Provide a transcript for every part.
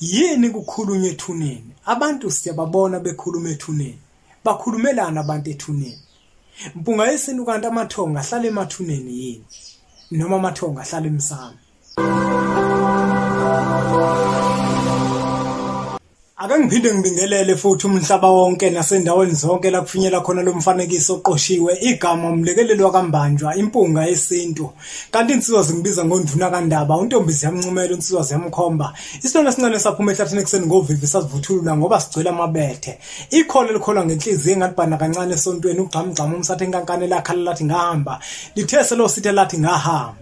Yini kukhulunywa ethuneni? Abantu siyababona bekhuluma ethuneni. Bakhulumelana abantu ethuneni. Mpunga yesintu kanti amathonga ahlala emathuneni yini? Noma amathonga ahlala emsamo? Ake ngiphinde ngibingelele futhi umhlaba wonke nasendaweni zonke la kufinyela khona lo mfanekiso oqoshiwe. Igama umlekeleli wakaMbanjwa, impunga yesintu. Kanti insizwa zingibiza ngonduna kaNdaba, untombi ziyamncumela, insizwa ziyamkhomba. Isilwane esincane saphuma ehlathini ekuseni ngovivi sasivuthulula ngoba sigcwele amabethe. Ikholo elikholwa ngenhliziyo engalibhana kancane esontweni, ugxamugxamu umsathe enkankane lakhala lathi ngahamba. Lithe selosithe lathi ngahamba.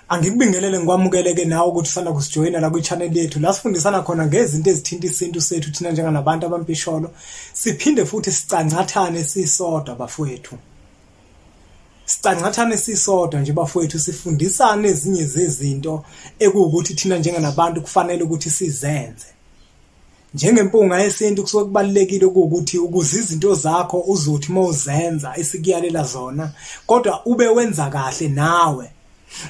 Angikubingelele ngikwamukeleke nawe ukuthi usanda kusijoyina la kwi-channel yethu la sifundisana khona ngezinto ezithinta isintu sethu thina njenganabantu abampisholo. Siphinde futhi sicancathane sisodwa bafowethu. Sicancathane sisodwa nje bafowethu, sifundisane ezinye zezinto ekuwukuthi thina njenganabantu kufanele ukuthi sizenze. Njengempunga yesintu kusuke kubalulekile ukuthi ukuze izinto zakho uzothi mawuzenza isikuyalela zona, kodwa ube wenza kahle nawe.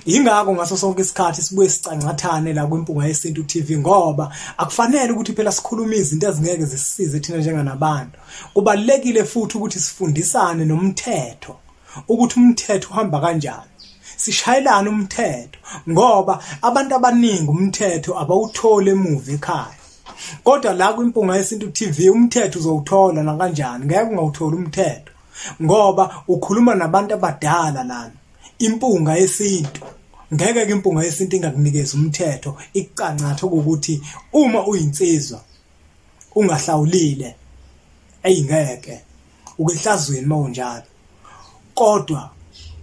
Ingakho ngaso sonke isikhathi sibuye sicancathane la kwiMpunga Yesintu TV, ngoba akufanele ukuthi phela sikhulume izinto ezingeke zisisize thina njenganabantu. Kubalulekile futhi ukuthi sifundisane nomthetho, ukuthi umthetho uhamba kanjani. Sishayelane umthetho, ngoba abantu abaningi umthetho abawutholi emuva ekhaya. Kodwa la kwiMpunga Yesintu TV umthetho uzowuthola nakanjani, ngeke ungawutholi umthetho, ngoba ukhuluma nabantu abadala lana. Impunga yesintu ngeke ke impunga yesintu ingakunikeza umthetho, ikucancathe ukuthi uma uyinsizwa ungahlawulile eyingeke ukehlazweni mawunjalo. Kodwa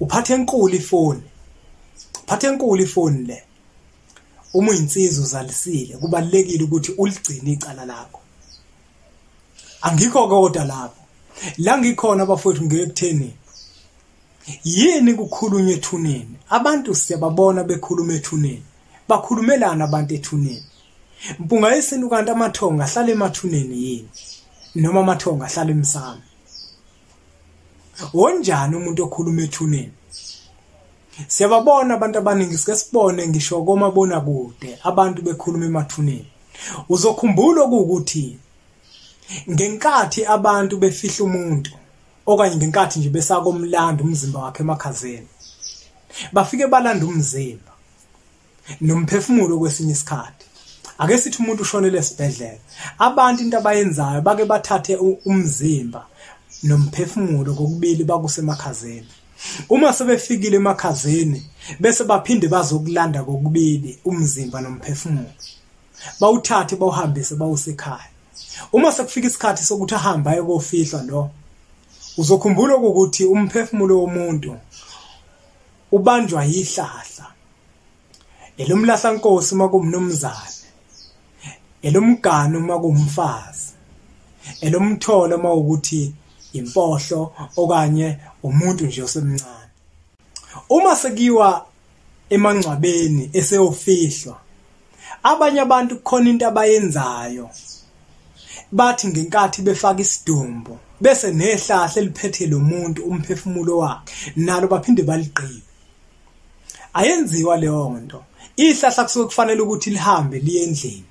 uphathe enkulu ifoni, uphathe enkulu ifoni le. Uma uyinsizwa uzalisile, kubalulekile ukuthi uligcine icala lakho. Angikho kodwa lapho la ngikhona bafowethu, ngiyekutheni yini kukhulunywa ethuneni? Abantu siyababona bekhuluma ethuneni. Bakhulumelana abantu ethuneni. Mpunga yesintu kanti amathonga ahlala emathuneni yini? Noma amathonga ahlala emsamo? Wonjani umuntu okhuluma ethuneni? Siyababona abantu abaningi, sike sibone ngisho komabonakude abantu bekhuluma emathuneni. Uzokhumbula ukuthi ngenkathi abantu befihla umuntu, okanye ngenkathi nje besakomlando umzimba wakhe emakhazeni, bafike balanda umzimba nomphefumulo kwesinye isikhathi. Ake sithi umuntu ushonele esibhedlela, abantu into abayenzayo bake bathathe umzimba nomphefumulo kokubili bakusemakhazeni. Uma sebefikile emakhazeni bese baphinde bazokulanda kokubili umzimba nomphefumulo, bawuthathe bawuhambise bawusekhaya. Uma sekufika isikhathi sokuthi ahambe aye kofihlwa lo, uzokhumbula ukuthi umphefumulo womuntu ubanjwa yihlahla elomlahlankosi uma kuwumnumzane, elomganu uma kuwumfazi, elomtholo uma ukuthi impohlo okanye umuntu nje osemncane. Uma sekuyiwa emangcwabeni eseyofihlwa, abanye abantu kukhona into abayenzayo. Bathi ngenkathi befaka isidumbu bese nehlahla eliphethe lo muntu umphefumulo wakhe nalo baphinde baligqibe. Ayenziwa leyo nto. Ihlahla kusuke kufanele ukuthi lihambe liye endlini,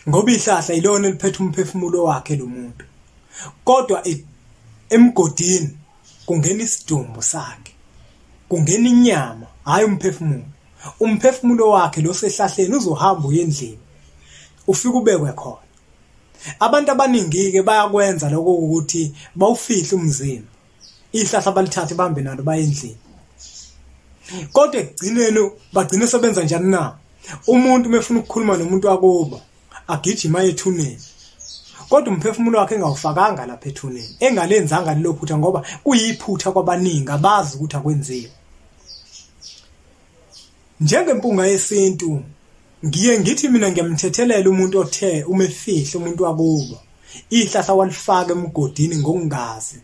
ngoba ihlahla yilona eliphethe umphefumulo wakhe lo muntu. Kodwa emgodini kungena isidumbu sakhe, kungena inyama, hhayi umphefumulo. Umphefumulo wakhe lo sehlahleni uzohamba uye endlini, ufike ubekwe khona. Abantu abaningi-ke bayakwenza lokho ukuthi bawufihle umzimba, ihlahla balithathe bahambe nalo baye endlini. Kodwa ekugcineni bagcine sebenza njani na? Umuntu uma efuna ukukhuluma nomuntu wakubo agijima aye ethuneni, kodwa umphefumulo wakhe engawufakanga lapha ethuneni, engalenzanga lelo phutha, ngoba kuyiphutha kwabaningi, abazi ukuthi akwenziwe. Njengempunga yesintu ngiye ngithi mina ngiyamthethelela umuntu othe uma efihla umuntu wakubo ihlahla walifaka emgodini ngokungazi,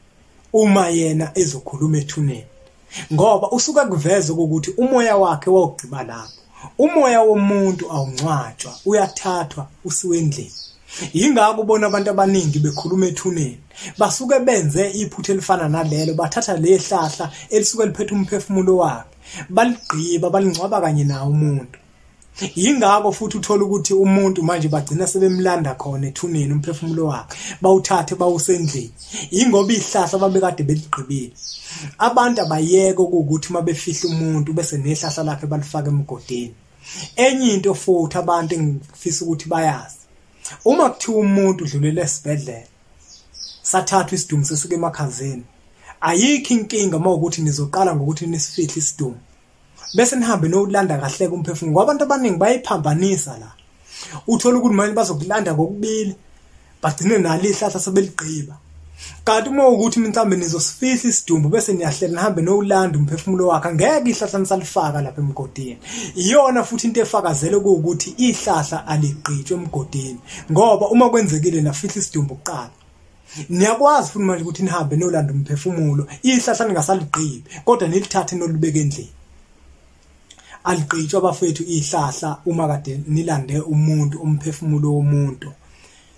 uma yena ezokhuluma ethuneni, ngoba usuka kuveza ukuthi umoya wakhe wawugqiba lapho. Umoya womuntu awungcwatshwa, uyathathwa usiwe endlini. Yingakho ubona abantu abaningi bekhuluma ethuneni, basuke benze iphutha elifana nalelo, bathatha lehlahla elisuke liphethe umphefumulo wakhe, baligqiba balingcwaba kanye nawo umuntu. Yingakho futhi uthola ukuthi umuntu manje bagcina sebemlanda khona ethuneni umphefumulo wakhe, bawuthathe bawusendlini, yingoba ihlahla babekade beligqibile. Abantu abayeke ukuthi uma befihla umuntu bese nehlahla lakhe balifaka emgodini. Enye into futhi abantu engifisa ukuthi bayazi, uma kuthiwa umuntu udlulele esibhedlela sathathwa isidumbu sesike emakhazeni, ayikho inkinga uma ukuthi nizoqala ngokuthi nisifihle isidumbu bese nihambe nolanda kahle kumphefumulo, ngoba abantu abaningi bayiphambanisa la. Uthola ukuthi manje bazokulanda kokubili, bagcine nalo ihlahla sebeligqiba. Kanti uma ukuthi mhlawumbe nizosifihla isidumbu bese niyahlela nihambe nolanda umphefumulo wakhe, angeke ihlahla nisalifaka lapha emgodini. Iyona futhi into efakazele ukuthi ihlahla aligqitshwe emgodini, ngoba uma kwenzekile nafihla isidumbu kuqala, niyakwazi futhi manje ukuthi nihambe nolanda umphefumulo, ihlahla ningasaligqibi kodwa nilithathe nolibeke endlini. Aligqitshwa bafethu ihlahla uma kade nilande umuntu, umphefumulo womuntu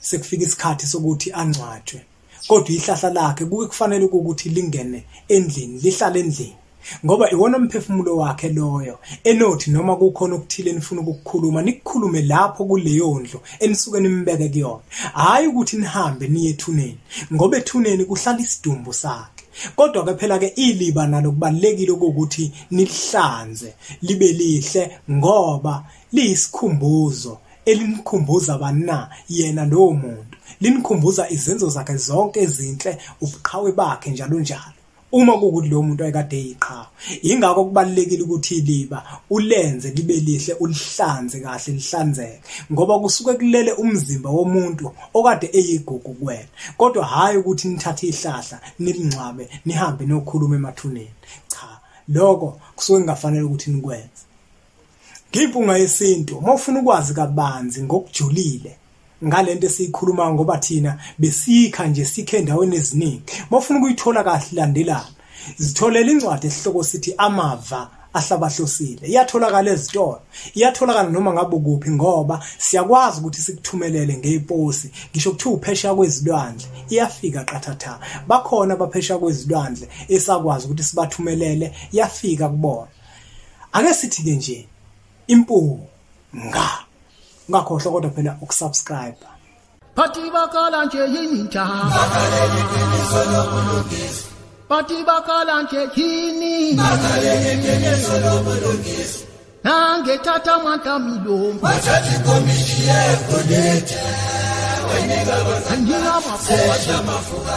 sekufika isikhathi sokuthi angcwatshwe, kodwa ihlahla lakhe kuke kufanele ukuthi lingene endlini, lihlale endlini, ngoba iwona umphefumulo wakhe loyo enothi noma kukhona okuthile enifuna ukukukhuluma nikukhulume lapho kuleyo ndlu enisuke nimbeke kuyona, hhayi ukuthi nihambe niye ethuneni, ngoba ethuneni kuhlala isidumbu sakhe. Kodwa ke phela ke iliba nalo kubalulekile ukuthi nilihlanze libe lihle, ngoba liyisikhumbuzo elinikhumbuza bani na yena lowo muntu, linikhumbuza izenzo zakhe zonke ezinhle, ubuqhawe bakhe njalo njalo, uma kuwukuthi lowo muntu ayekade eyiqhawe. Yingakho kubalulekile ukuthi iliba ulenze libe lihle, ulihlanze kahle lihlanzeke, ngoba kusuke kulele umzimba womuntu okade eyigugu kuwena, kodwa hhayi ukuthi nithathe ihlahla nilingcwabe nihambe niyokhuluma emathuneni. Cha, lokho kusuke kungafanele ukuthi nikwenze. Ngiyimpunga yesintu, uma ufuna ukwazi kabanzi ngokujulile ngalento esiyikhuluma, ngoba thina besikha nje sikhe endaweni eziningi, uma ufuna ukuyithola kahle landelana, zitholele incwadi esihloko sithi Amava Ahlabahlosile. Iyatholakala ezitolo, iyatholakala noma ngabe kuphi, ngoba siyakwazi ukuthi sikuthumelele ngeposi, ngisho kuthiwa uphesheya kwezilwandle iyafika qathatha. Bakhona abaphesheya kwezilwandle esakwazi ukuthi sibathumelele, iyafika kubona. Ake sithi ke nje impunga, ungakhohlwa kodwa phela ukusubscribe. Bathi bakhala nje yini njalo, bathi bakhala nje yini, nangethatha amandla milombo, Bathatha ikomishi yegolide, andinamafoda.